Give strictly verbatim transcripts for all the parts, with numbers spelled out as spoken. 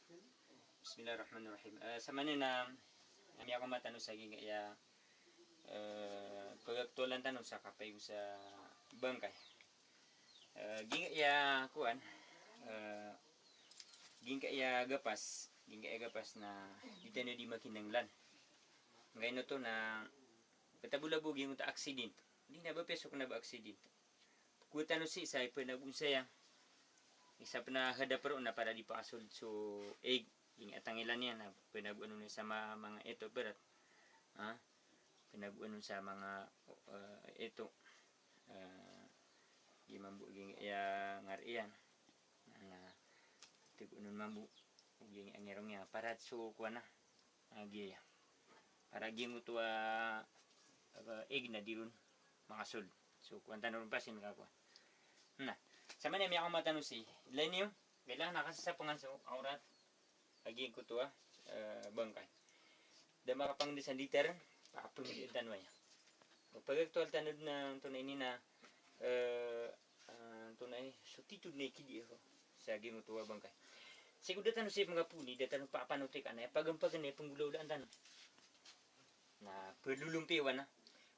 Bismillahirrahmanirrahim. Eh, samanaya na, eh, miyakaoma tano sa giyangkaya, eh, pagaktualan tano sa kapaigo sa bangkay. Eh, giyangkaya kowan, eh, giyangkaya gapas, giyangkaya gapas na di tano di makinanglan. Angkaino oto na katabolabola giyangkoto a aksident. Di na ba piya so kena ba aksident. Kowa tano sii sa ipanagoon saya. Isa pena hadap ron na para di pakasold so ig. Giyangkaya tangilan iyan na panagoon on sa ma-, manga ito berat. Ha? Panagoon on sa manga, eh, ito. Eh, di mambo giyangkaya ngari iyan. Na, tagoon on mambo. Giyangkaya ngirong iyan. Para so kowan na. Ah, giya. Para giyangkoto a, ah, ig na di ron makasold. So, kowan tano ron pasin ka kowan. Na, samanaya miyakaoma tano sii. Ilay niyo, kailangan a kasasapengan so awrat a giyangkoto a, eh, bangkay. Da makapangdi sa ditar, apangdi tano aya. Pagaktual tano na antonaa ini na, eh, ah, antonaa ini, so titho na ikidi ako sa giyangkoto a bangkay. Sii ko da tano sii manga poni, da tano papanoti ka na, pagampagan na, panggolawlaan tano. Na pelolompiyawan na.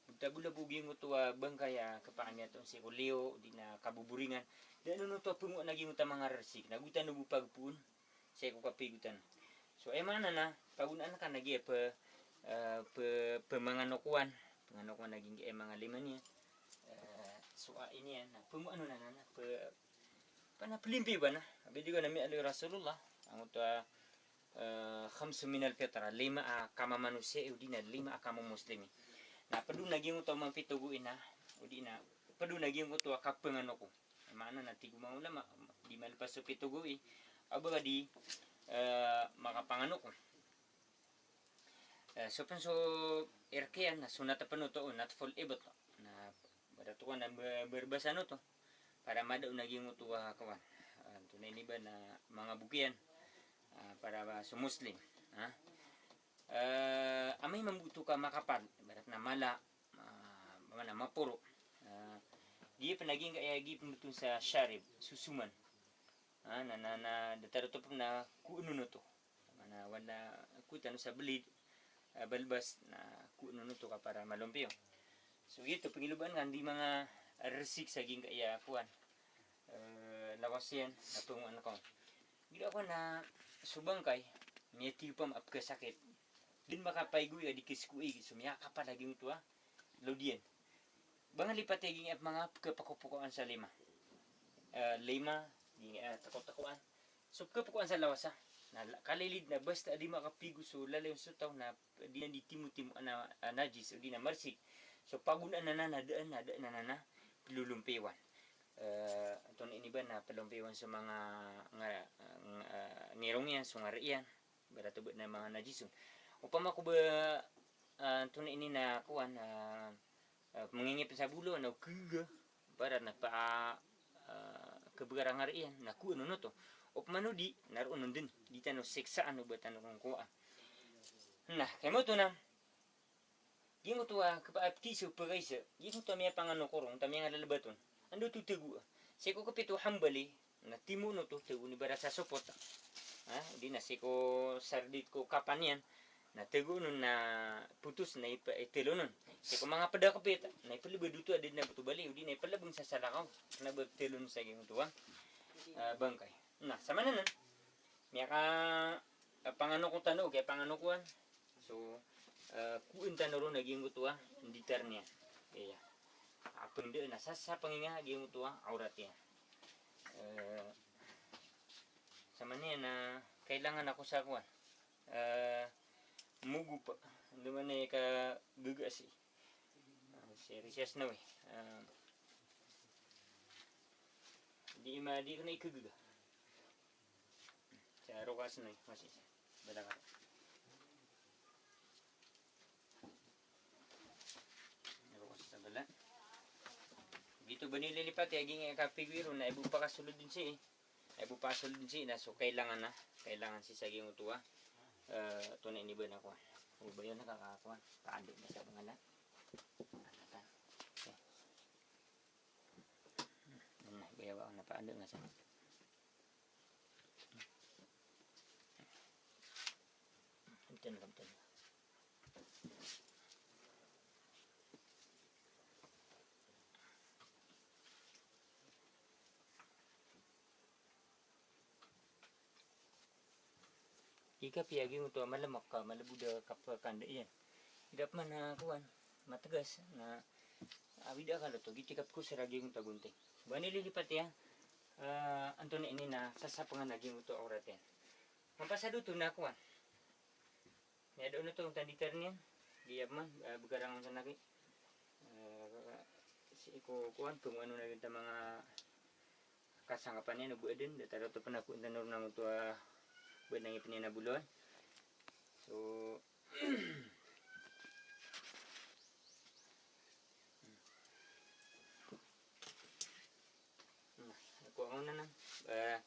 Bo tabolabo giyangkoto a bangkay a kapakamiyaton sii ko liyo, di na kaboboringan. Da nonoto a pengowa na giyangkoto a manga resik. Na go tano bo pagpoon sii ko kapaigo tano. So, aya maana na, pagonaan ka na giya pe, eh, pe, pemanganokowan. Pemanganokowan na giyangkaya manga lima niyan. Eh, so, a, ini iyan, na, pemangano na, na, na, pe, pana pelimpiyawan na. Abidi ko na miyaaloy o Rasulullah. Angkoto a, eh, khamsu minal fitra, lima a kamamanosiya, odi na lima a kamamoslimi. Na, ped on na giyangkoto a mampitogo ina, odi na, ped on na giyangkoto a kapenganoko. Maana na tig o manga ulama, di malepas so pitogo i, ago ba di, eh, makapanganoko. Eh, so pen so irqiyan, na sunnat pen oto, natful ibt. Na, ibarat o kowan na be-, berbasaan oto. Para mada on a giyangkoto a kowan. Ah, antonaa ini ba na manga bok iyan. Ah, para ba so Muslim. Ha? Eh, amay mambo oto ka makapal, ibarat na mala, ah, mana maporo. Ah, giya pen a giyangkaya, giya pen beton sa sharib, sosoman. Ah, na, na, na, datar oto pen na koon on oto. Mana wan na koon tano sa belid, ah, balbas, na koon on oto ka para malompiyo. So, giyoto, pengilobaan ka di manga resik sa giyangkaya kowan. Eh, lawas iyan, na pengowa na kowan. Giyangkaya kowan na so bangkay, miyatiyopa ma pekasakit. Di makapaigo iya di kisko ig, so miyakapal a giyangkoto a lod iyan. Ba nga lipat iya giyangkaya manga pekapokopokoan sa lima. Eh, lima, giyangkaya, eh, tekotekoan. So pekapokoan sa lawas a. Na la-, kalilid na basta di makapaigo so lalayon so taw na di na di timotimo a na, a najis, o di na marsik. So pagonaan anan a daan, a daan anan a pelolompiyawan. Eh, antonaa ini ba na pelompiyawan so manga nga-, nga-, ngirong iyan, so ngari iyan. Ibarat o ba na manga najis on. Opama ko ba, ah, antonaa ini na kowan, ah, ah, mangingip sa bolawan, na okegaga. Ibarat na pa, ah, kebegarang ari iyan, na koon on oto. Opama o di, na roo on den, di tano siksaan o ba tano kon kowaa. Na, kay maoto na, giyangkoto a, kepa-, a, peti so pekaisa, giyangkoto a miyapanganoko ron, ta miyangalalabat on. Anda oto tego, ah. Sii ko kapit o Hambali, na timo on oto, tego on ibarat sa sopot. Ha, di na sii ko sardit ko kapan iyan. Na tego on na potos na ipa-, itelon on. Sii ko manga peda kapit, na ipelebed oto a di na boto bali, o di na ipelebeng sa salakaw. Na ba itelon sa giyangkoto a, ah, bangkay. Na, samana nan. Miyaka, ah, panganoko tano, kaya panganokoan. So, eh, koon tano ron a giyangkoto a nditar niyan. Iya. Apeng de na sasa panginga a giyangkoto a awrat iyan. Eh, samaniyan na kailangan ako sa kowan. Eh, mogo pa. Anda man i kagaga si. Ah, si Risias na wi. Ah, di ima, di ko na ikagiga. Sa rokas na wi, masi. Bala ka. Rokas sa bala. Gito ba nililipat iya giyangkaya kapigwiro na ibo pakasolod din siya eh. Ay bo pasol din si na so kailangan na, kailangan si sa giyangkoto a, eh, antonaa ini ba na kowan. O ba iyan na kakakowan. Paado na sa pangalan. Ano ta? Okay. Hmm, na, bayawa na paado na sa. Ika piya giyoto a mala maka, mala boda kapakanda iyan. Ida pman a kowan, mategas, na awid a kaloto, giti kapko sa ragi giyoto a gonting. Ba ini lilipati a, eh, antonaa ini na sasapengan a giyoto a awrat iyan. Mampasad oto na kowan. Miyada on oto onta ditar niyan. Giya pman, eh, begarangan sa naki. Eh, sii ko kowan, pengowan o naki ta manga kasangkapan iyan o ba aden, datar oto pn a kowan tano ron a ngoto a ba nangipn iyan a bolawan. So, na, kowan on na, eh,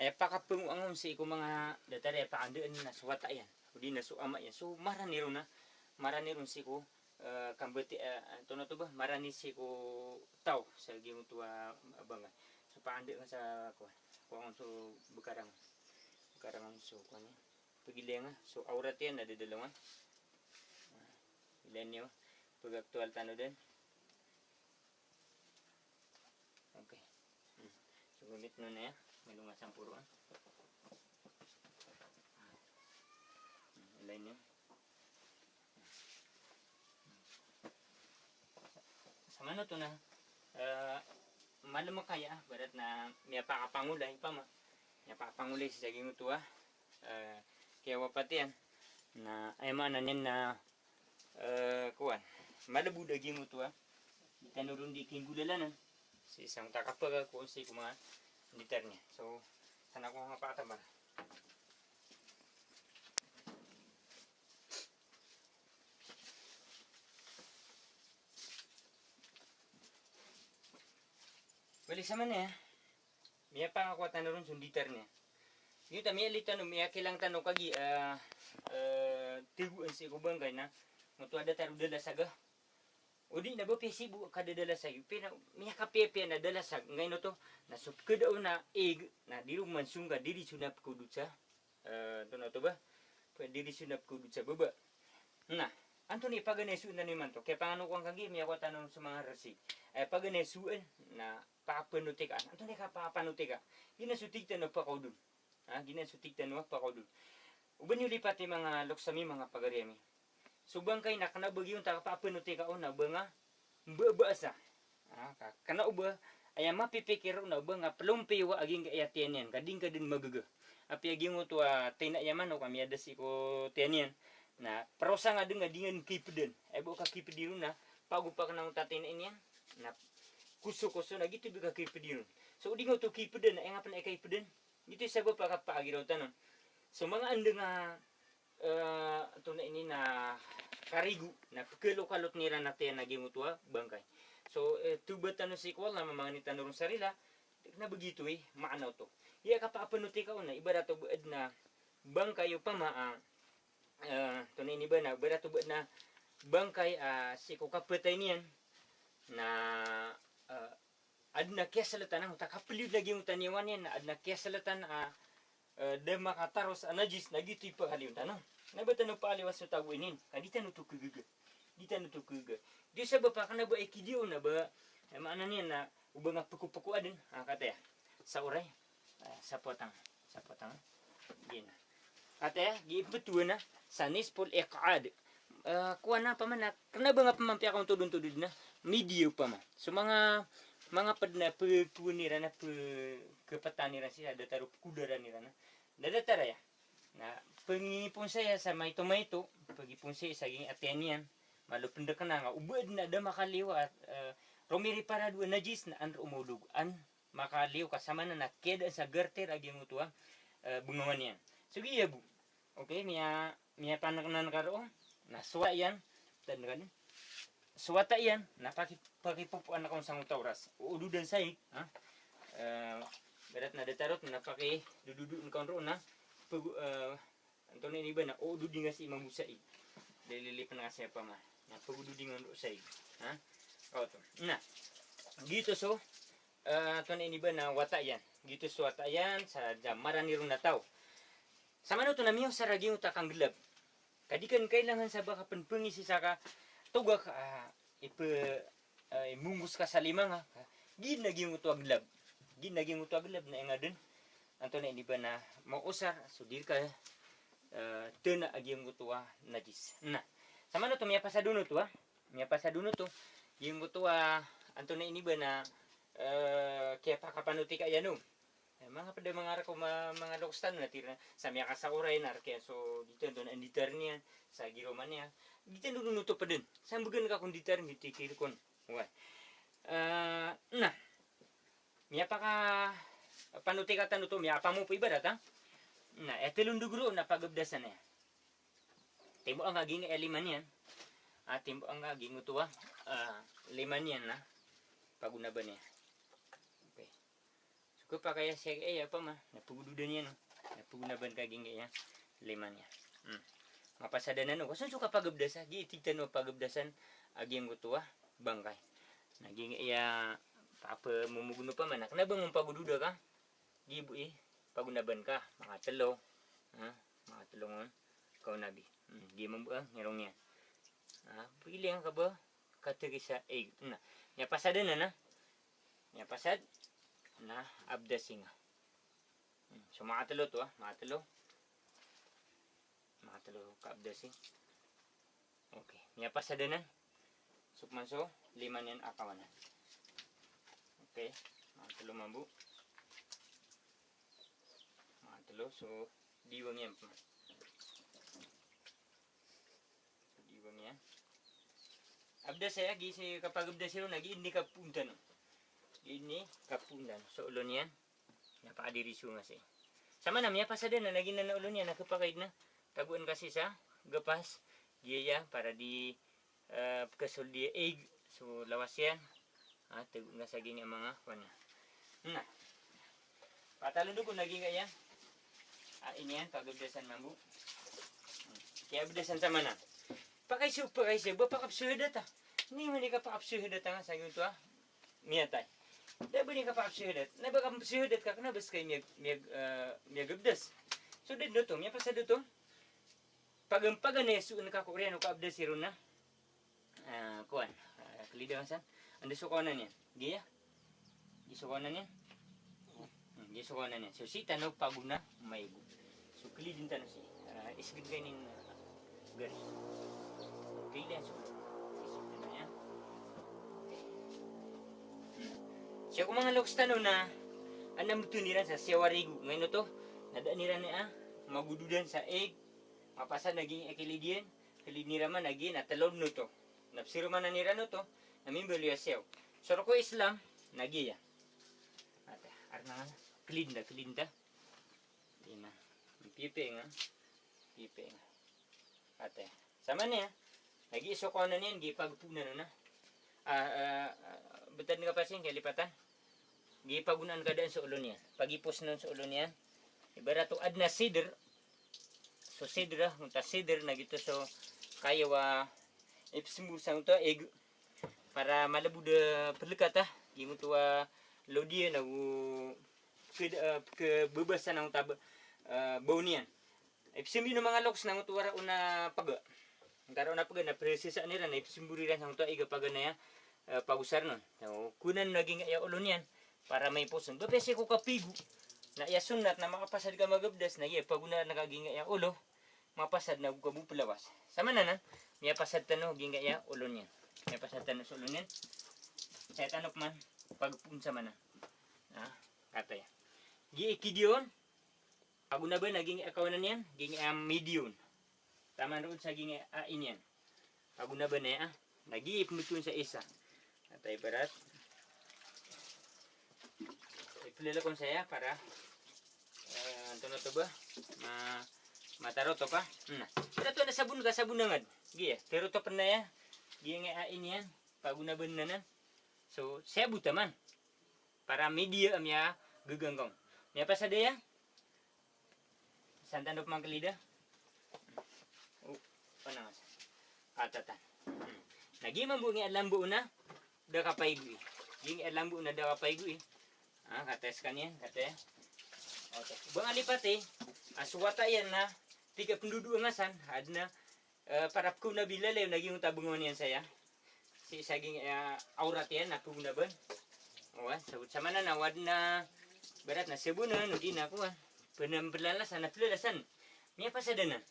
aya pakapengowan on sii ko manga datar aya pakandaan na so wata iyan. Odi na so ama iyan. So, marani ron na, marani ron sii ko eh, kambati, eh, antonaa oto ba, marani sii ko taw sa giyoto a bangkay. So, pakandaan sa kowan. Kowan on so begarangan. Begarangan so kowan iyan. Pagilaya nga, so awrat iyan na dadalongan. Ah, ilaya niyo. Pagaktual tano den. Okay. Hmm. So, gomit no na iya, malonga samporo, ah. Hmm, ilay niyo. Sa mano to na, eh, mala maka aya, ibarat na miyapakapangolay, opama. Miyapakapangolay sa giyoto a, eh, kiyawapat iyan. Na, aya maana niyan na, eh, kowan. Mala boda giyoto a. Di tano ron di kinggolalanan. Sii sa ngoto a kapakakowan sii ko manga ditar niyan. So, sana ko nga pakataman. Bali sa mano iya. Miyapakakowa tano ron so ditar niyan. Giyoto a miyalita no, miyakilang tano kagiya, eh, eh, tegoan sii ko bangkay na ngoto a datar o dalasag a. Odi na ba piya sii bo kadadalasag, piya na miyakapiyapiya na dalasag, nggaino oto, na so pkada on na ig, na di ron mansong ka, di ron so na pkodot sa, eh, antonaa oto ba? Di ron so na pkodot sa baba. Na, antonaa i paganay soan tano imanto? Kiyapanganokowan kagiya miyakowa tano so manga resik. Eh, paganay soan, na papanoti ka. Antonaa i kapapanotika? Giyanan so tig tano a pakaodon. Ha, giyanan so tig tano a pakaodon. O ba niyo lipati manga loks ami, manga pagari ami. So bangkay na kna o ba giyoto a kapapanotika on na ba nga mbabasa. Ha, ka, kna o ba aya mapipikir on na ba nga plompiyo a giyangkaya tiyan iyan, ka di ngka den magaga. Apiya giyoto a tina iyan man o ka miyada sii ko tiyan iyan. Na, prosa nga den nga di nga den kipdan. Aya bo kakipdi ron na, pago pakna o ta tina iyan. Na, koso-koso na giyoto bo kakipdi ron. So, o di nga oto kipdan, aya nga pn a ikaipdan. Giyoto i sabap a kapaagiraw tano. So, manga andang a, eh, antonaa ini na karigo, na pkalokalot iran a tiyan a giyoto a bangkay. So, eh, tobat tano sii ko Allah, mamangni tano ron sa rila, na ba giyoto i maana oto. Aya kapapanotika on na, ibarat o ba adn a bangkay opama, ah, eh, antonaa ini ba na, ibarat o ba adn a bangkay, ah, sii ko kapatay niyan, na, eh, adn a kiyasltan a, oto a kapliyo na giyoto a niyawa niyan, na adn a kiyasltan a, eh, da makataros a najis, na giyoto i pakaliyon tano. Na ba tano pakaliyo a so tago inin, ka di tano oto kagaga. Di tano oto kagaga. Di sabap a kna o ba ikidiyo na ba, eh, maana niyan na o ba nga pkopko adn, ah, kataya. Sa oray, eh, sa potang, sa potang. Giyanan. Kataya, giya ptowan a, sa nisful iq'ad. Eh, kowan a opama na, kna o ba nga pman piyakaontodon-todon na, midiya opama. So manga, manga pd na pkowan iran na, pkapatan iran sii sa datar o pkodaran iran na. Da datar aya. Na, pngiponsaya sa maito-maito, pngiponsaya sa giyangkai a tiyan iyan, malo pn dn kna nga o ba adn a da makaliyo a, eh, romiriparado a najis na an roo maolog, an makaliyo ka samanan a kiyadaan sa garter a giyoto a, eh, bngawan iyan. So giya bo. Okay, miya, miyapanaknan ka roo, na so wata iyan, tanda ka dn. So wata iyan, na paki, pakipopoan ka on sa ngoto a oras. Oododan sa ig, ha? Eh, ibarat na datar oto, na pakidododoon ka on roo na, pag, eh, antonaa ini ba na, oododinga sii mambo sa ig. Lililipn ka sii opama. Na pagododingan roo sa ig. Ha? Oto. Na, giyoto so, eh, antonaa ini ba na wata iyan. Giyoto so wata iyan, sa da marani ron a taw. Sa mano oto na miyaosar a giyoto a kanggalab. Ka di ka kailangan sa ba ka pen pengisi sa ka togak, ah, ipe, ah, imungkus ka sa lima nga. Giya na giyangkoto a gelab. Giya na giyangkoto a gelab na ingaden. Antonaa ini ba na maosar, so di reka, eh, tena a giyangkoto a najis. Na, samanoto miyapasad on oto, ah. Miyapasad on oto. Giyangkoto a, antonaa ini ba na, eh, kiyapakapanotika iyan o. Eh, manga ped a manga reka o ma-, manga loks tano na tig iran sa miyakasaoray na reka iyan so dito, antonaa inditar niyan, sa giroman iyan. Dito, dodo oto peden. Sambegan ka kon ditar, mitikir kon. Wa. Eh, na. Miyapakapanotika tano oto, miyapamopo ibarat, ha? Na, e telo ndogoro na pagabdasan iyan. Timbo angka giyangkai a lima niyan. Ah, timbo angka giyangkoto a, ah, lima niyan na pagonaban iyan. Okay. So kapakay a siyag, eh, apa ma, na pagododan iyan, no? Na pagonaban ka giyangkai a lima niyan. Hmm. Mapasad anan o. Koson so kapagabdasa, giya i tig tano a pagabdasan a giyangkoto a bangkay. Na giyangkai a, apa, momogono pa man, na kena ba ngka pagododa ka? Giya bo i pagonaban ka, manga telo. Ha? Manga telo ngon kaonabi. Hmm, giya mambo a ngirong iyan. Ha? Pili angka ba kategisa ig. Na, miyapasad anan, ha? Miyapasad na abdasi nga. Hmm, so manga telo oto, ha? Manga telo. Manga telo ka abdasi. Okay, miyapasad anan. So pman so lima niyan a kawanan. Okay, manga telo mambo. Manga telo, so diwang iyan pman. So diwang iyan. Abdasa iyan, giya si kapagabdasi ron na giya ini kapoon tano. Giya ini kapoon tano. So olo niyan. Na pakadiri so nga sii. Samana miyapasad anan a giyanan a olo niyan na kepakay den a tagoan ka sii sa gapas. Giya iya para di, eh, pekesoldi a ig so lawas iyan. Ah, tagoan ka sa giyangkai a manga kowan iyan. Na. Patalon dogo na giyangkai a, ah, ini iyan, pagabdasan mambo. Hmm. Kiyabdasan samana. Pakaiso, pakaiso, ba pakapsohadata. Ini mani ka pakapsohadata nga sa giyangkoto a miyatay. Da ba ini ka pakapsohadat. Na ba kapsohadat ka, kena ba seka i miyag-, miyag-, eh, miyagabdas. So da den oto, miyapasad oto. Pagam-, paganay so en ka ko oriyan o kaabdasi ron na, eh, kowan. Eh, kelid angka san. Anda so kawanan iyan? Giya. Giya so kawanan iyan. Hmm, giya so kawanan iyan. So sii tano pagona maigo. So kelidin tano sii. Ah, isged ka ini, ah, gari. Kailan so isged tano iyan. Hmm. Sii ko manga loks tano na, ana mboton iran sa siyaw a rigo. Ngayon oto, na da niran, ah, magododan sa ig, mapasad na giyangkai a kelid iyan, kelid iran man na giya na telo den oto. Na pesiromanan iran oto, na mimbaloy a siyaw. So roo ko Islam, na giya. Ate, arna nga, kelid nda, kelid nda. Ina. Pipi nga. Pipi nga. Ate. Samana iyan. Lagi so kawanan iyan, giya pagpoonan on na. Ah, ah, ah, betad nga pasin, kalipatan. Giya pagonaan ka daan so olo niyan. Pagipos on so olo niyan. Ibarat o aden a sidr. So sidr, ah, onta sidr na giyoto so kayaw a ipsembor sangkoto a ig. Para malebod a pelekat a giyangkoto a lodi nago ke-, eh, kebebasan angkoto a ba-, eh, baw niyan. Ipsembor o manga loks na angkoto a wara on a paga. Angkoto a wara on a paga na presisaan iran na ipsembor iran sangkoto a ig a paganay a, eh, pagosar on. So, konan na giyangkai a olo niyan para maipos on. Ba pese ko kapigo. Na aya sunnat na makapasad ka magabdas na giya pagonaan ka giyangkai a olo. Mapasad na go ka bo pelawas. Samana na, miyapasad tano giyangkai a olo niyan. Miyapasad tano so olo niyan. Saya tano pman pagpoon samana. Ah, kataya. Giya i kidiyon, pagonaban a giyangkai a kawanan iyan, giyangkai a midiyon. Taman roo sa giyangkai a iniyan. Pagonaban iyan, ah. Na giya i pemboton sa isa. Ata ibarat. Ipelelekon saya para, eh, antonaa oto ba? Ma-, mataro oto ka. Na. Ibarat o na sabon ka, sabon angad. Giya, tero oto pena iyan. Giyangkai a iniyan. Pagonaban anan. So, saya bo taman. Para midiya a miyagegangkong. Miyapasad aya? San tano pman kelid a. O, panangas. Katatan. Hmm. Na giya mambo giyangkai a lambo on a da kapaigo i. Giyangkai a lambo on a da kapaigo i. Ah, kataya sekaniyan, kataya. Okay. Ba nga lipat i, ah, so wata iyan na tig a pendodo angka san, aden a Eh, para pkowna bilal iyan na giyoto a bengawan iyan saya. Sii sa giyangkaya awrat iyan na pkowna ben. Oway, sabot sa maana na o aden a ibarat na sabonen, odi na kowan. Pena-, pelalasan, na pelalasan. Miyapasad anan.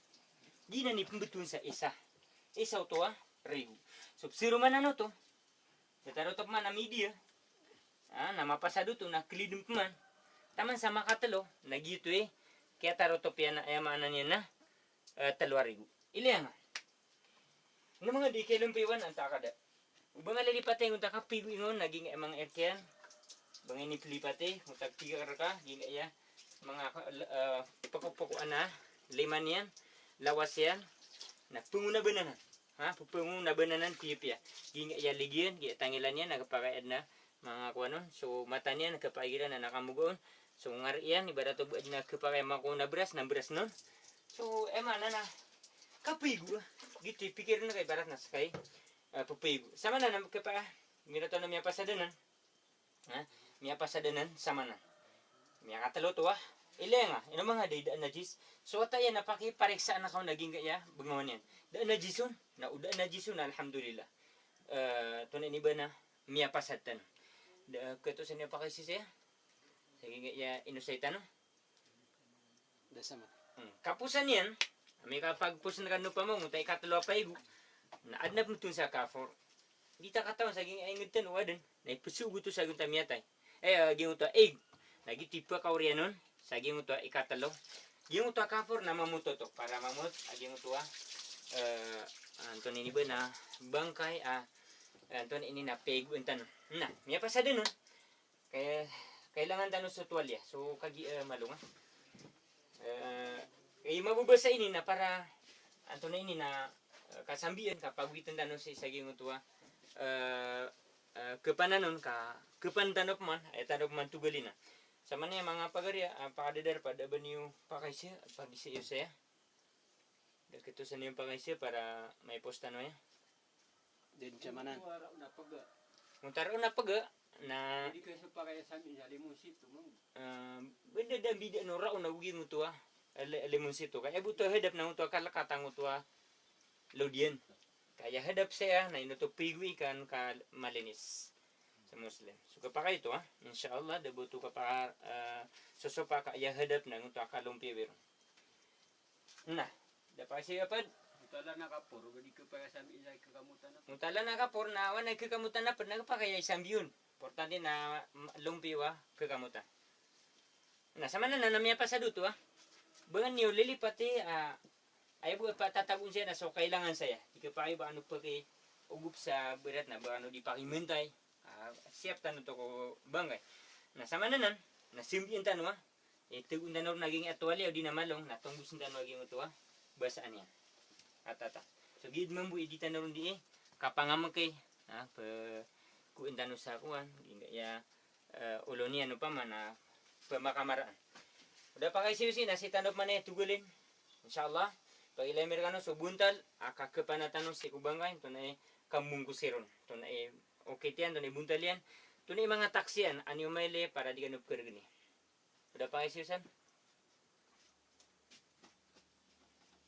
Giyanan i pembetowan sa isa. Isa oto a rigo. So, psiroman anan oto. Kiyataro oto pman a media. Ah, na mapasad oto na keliden pman. Taman sa makatelo, na giyoto i kiyataro oto piya na, aya maana niyan na, eh, telo a rigo. Ilaya nga. Na manga di kailompiwan antaa ka da. O ba nga lilipati, antaa ka pigo ingon, na giyangkaya manga erkiyan. Ba nga inipelipati, antaa ka pigo reka, giyangkaya manga, eh, pokopoko ana, lima niyan, lawas iyan, na pengo na benanan. Ha, pepengo na benanan piyapiya. Giyangkaya ligiyan, giyangkaya tangilan iyan, na kepakay aden a manga kowan on. So, mata niyan, kepakay iran, na kamogoon. So, ngari iyan, ibarat o ba aden a kepakay mako na beras, na beras non. So, aya maana na, kapigo, ah. Giyoto i pikir na ka ibarat na sekay, eh, pepigo. Sa maana na kepakay, mirato na miyapasad anan. Ha? Miyapasad anan sa maana. Miyakatelo oto a. Ilaya nga, ino manga di da a najis. So, wata iyan na pakipareksa anan ka on a giyangkaya bengawan iyan. Da a najis on, na o da a najis on, alhamdulillah. Eh, tonaa ini ba na miyapasad tano. Da, ketosen iyan pakaiseseya. Sa giyangkaya inosay tano. Da sama. Hmm. Kaposan iyan, amay ka pagposen ka opama, antaa i katelo a paigo. Na aden a pembetowan sa kafor. Di ta katawan sa giyangkaya inged tano o aden. Na ipesogo oto sa giyoto a miyatay. Eh, ah, giyoto a ig. Na giyoto i pekaoriyan on. Sa giyoto a ikatelo. Giyoto a kafor na mamoto oto. Para mamot, ah, giyoto a, eh, antonaa ini ba na bangkay, ah, antonaa ini na paigoan tano. Na, miyapasad anan on. Kay-, kailangan tano so tuwalya. So, kagiya, eh, malo nga. Eh, eh, mababasa ini na para, antonaa ini na, eh, kasambian, kapagoitan tano sii sa giyoto a, eh, eh, kepanan on, ka, kepan tano pman, aya tano pman togalina. Sa maana niyan manga pagari, ah, pakadadarpa, da ba niyo pakaisa, pagisa iyo saya. Da ketosen iyan pakaisa para maipost tano aya. Di sa maana. Antaa raon a pega, na, eh, beda da mbida o raon ago giyoto a, le-, lemon sito. Ka aya bo oto a hadap na oto a kalekatan oto a lodiyan. Ka aya hadap saya, na ino oto pigo ikan ka malinis sa Muslim. So, kepakay oto, ah. Insha Allah, da bo oto kepaka-, eh, sosopa ka aya hadap na oto a kalompiyo biro. Na, da pakaiseyo ped. Antaa na kapor, ba di kepakay sambi sa kekamotan a ped. Antaa na kapor, na o aya kekamotan a ped, na kepakay a sambi on. Importante na, mm, lompiyo a kekamotan. Na, sa maana na, na miyapasad oto, ah. Ba nga niyo lilipati, ah, aya bo a patatagoon saya na so kailangan saya. Di kepakay ba ano peki ogop sa berat na ba ano di pakimentay. Ah, siyap tano oto ko bangkay. Na, sa maana nan, na sambian tano, ah. Eh, tagoon tano ron a giyangkaya tuwalya odi na malong, na tonggosen tano a giyoto a basaan iyan. Atata. So, giya mambo i di tano ron di, eh, kapangamekay, ah, pe-, kowan tano sa kowan, giyangkaya, eh, olo niyan opama na pemakamaraan. O da pakaiseyo sii na sii tano pman aya togalin. Insha Allah, pagilaymir kano so bontal a kakepan tano sii ko bangkay, antonaa i kambongkosi ron, antonaa i okit iyan, antonaa i bontal iyan, antonaa i manga taksi iyan, a niyo mailay para di kano pekeregeni. O da pakaiseyo san.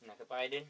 Na, kepakay den.